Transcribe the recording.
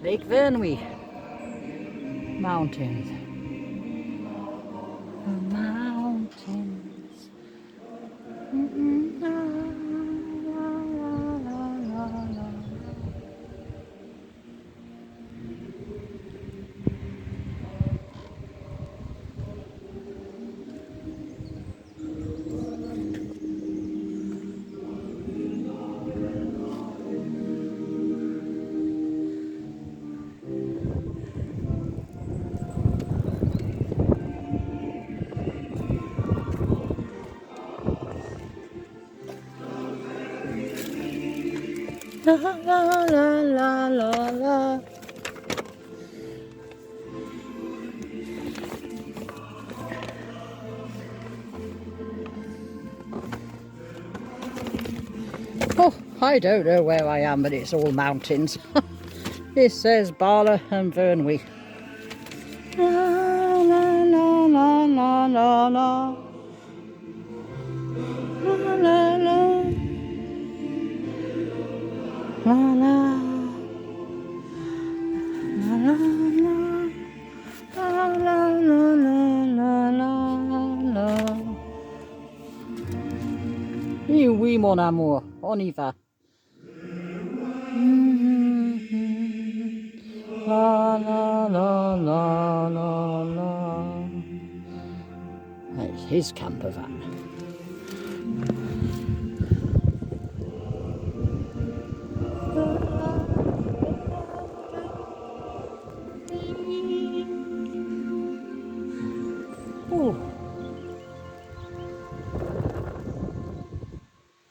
Lake Vyrnwy. Mountains. The mountains. La, la, la, la, la. La la la la la la. Oh, I don't know where I am, but it's all mountains. It says Bala and Vyrnwy. La la la la la la la. La la la. La la. La la la. La la la la la la la. Oui, mon amour, on y va. La la la la la la. That's his camper van. Oh,